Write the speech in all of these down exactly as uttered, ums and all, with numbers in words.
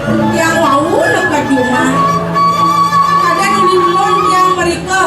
Tiang wau neked jumah. Kadén uli nuwun tiang mrika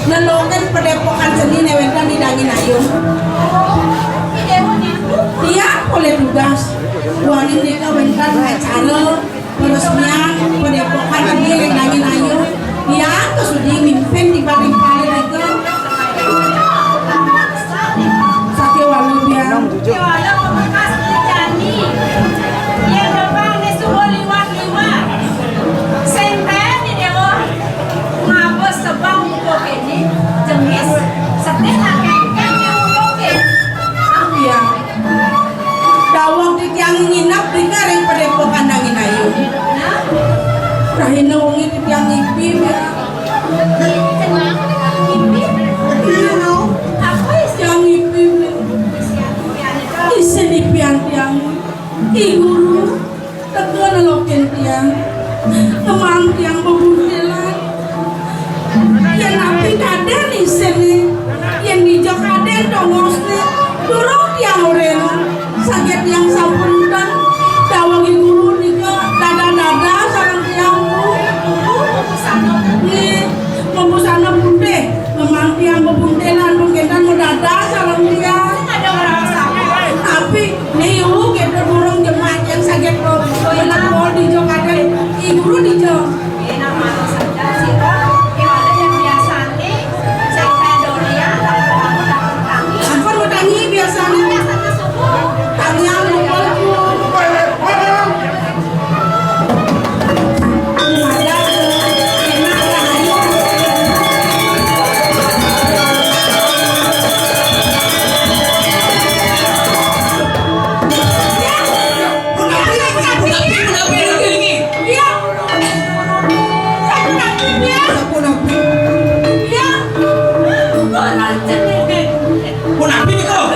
nelokin padepokan seni né wénten di Dangin Ayun. Tiang polih tugas. Duaning nika wénten acara peresmian padepokan seni ring Dangin Ayun. Tiang kasudi mimpin timpal-timpalé nika. Sakéwala biang. Kéwala pamekas jani. Yén depang né suba liwat-liwat. Sing téh né déwa ngaba sebang muka kéné, jengis, sedih akéh kéné muka kéné. Biang. Daweg titiang nginep rika ring Padepokan Dangin Ayun. Nah. Rahina wengi titiang ngipi, biang. Ngipi? Apa isian? Tiang ngipi, biang. Isin ipian tiang. I Guru, teka nelokin tiang. Ngemang tiang bebuntelan. Yén napi kadén isinné, yén dija kadén tongosné, durung tiang oréng. Saget tiang sampun ten, daweg I Guru nika dadah-dadah sareng tiang, Bu. Nggih, mabusana putih, ngemang tiang bebuntelan, mangkénten madadah sareng tiang. Tapi Né, ibu, kita durung jemah yang saget kok. Enak mau di Jogja, I Guru di Jogja. Enak manis saja sih, Bang. Gimana yang biasanya? Cek durian, ampun, utangi biasanya. Biasanya subuh. Tangian lupa. Pun api nih kok.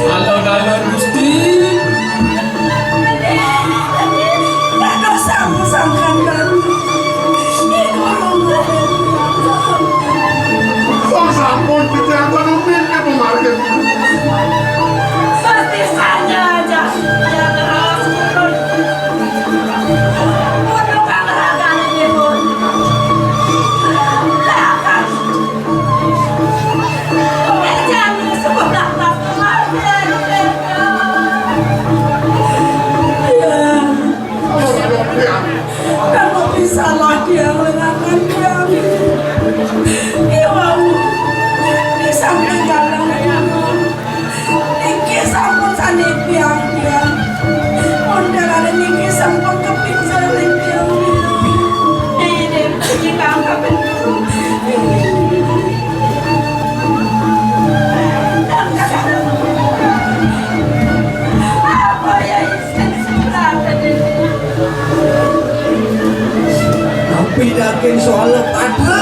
Alon-alon, Gusti. Wong sampun dicakon umin ke pemargin. Pasti saja aja. Ya, terus. Untuk kang ragan ibu. Lah, kan. Jangan sekolah. Kalau bisa lah dia lengakan dia. Dia mau di samping dalam niki sampun sane biang dia. Mondar ada niki sampun kepincer dia. Ini, ini tangkap. Tapi daging soal pada.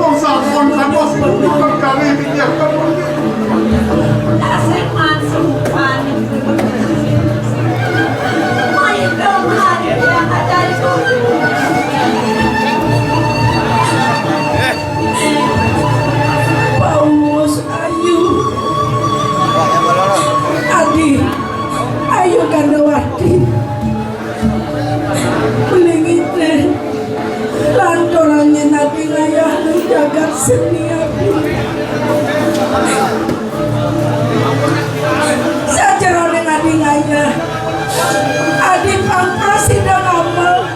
Kok sampun kados berkali-kali pikirkan. Asik masuk panik. Ayo, kemari dia ada itu. Paus. Ayu. Adi. Ayu Sajeroning adi ngayah, adi pang prasida ngamel,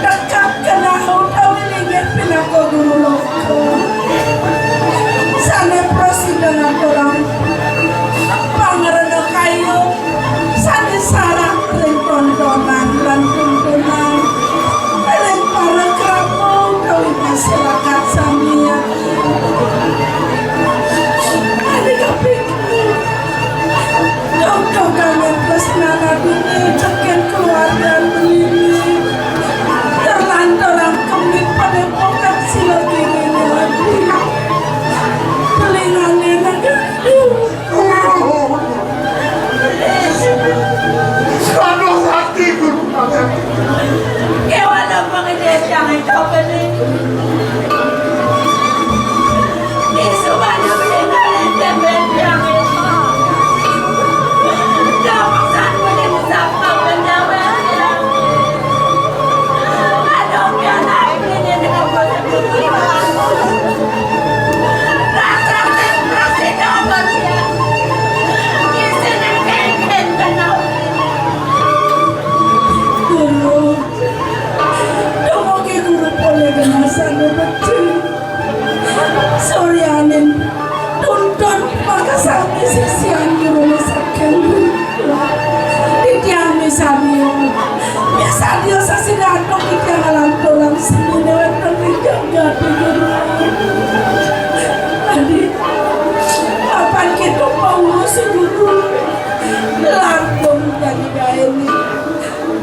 tekap kenah utawi linggih pinaka guru loka. Sané prasida ngaturang pangrena kayun sané sareng ring tontonan lan tuntunan ring para krama utawi masyarakat sami. Adi kaping Tongtongane tresnana dini tekén keluargan Belimbing. Terlanturang kemit padepokan Silagiri. Telingane negaduh. Aduh, sakti, Guru. Kéwala pangidih tiang ento bening. Isu mana bening kalian tembel tiang ento. Dah paksan bening sapa pendapat. Aduh, pian aku ini dengan boleh berkira. Rasa terperasik dapat ya. Isu yang kengken kenal. Guru, dumugi guru polih genah sané becik. Suryaning tuntun makasami sisian guru saking guru. Titiang misadia. Misadia sasinatuk titiang ngalanturang seniné wénten ring jagat guru. Adi, mapan kita pangurus guru. Langkung jadi gaéné.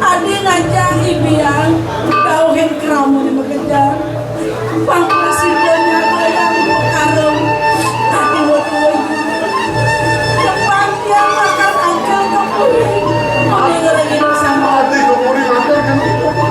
Adi ngajak ibian, dauhin kramané makejang. Pang prasida nyagayang pakarung. Adi wetu ibu. Tepang tiang makan angkel kepuri. Mami ngerengi bersama. Adi kepuri angkel kepuri.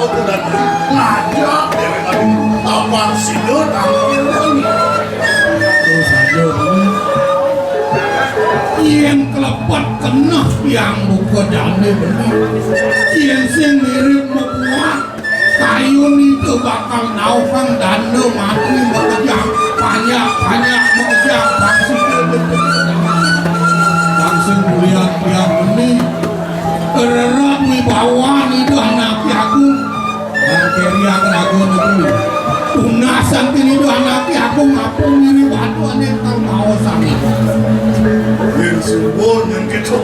Ngajak dewek adi, apang sida tampil wengi. Terus aja, yén klepet keneh tiang buka dané beni. Yén sing mirip mabuah, kayun itu bakal nauhang danda mati makejang, panjak-panjak makejang, bangsa bangsa kuliah tiang beni. Kererap wibawan Ida Anak Agung. Nang keriak raga negeri. Tunasan tini Ida Anak Agung apa mirip batu ané kang maos ané. Yén suwun yén kéto.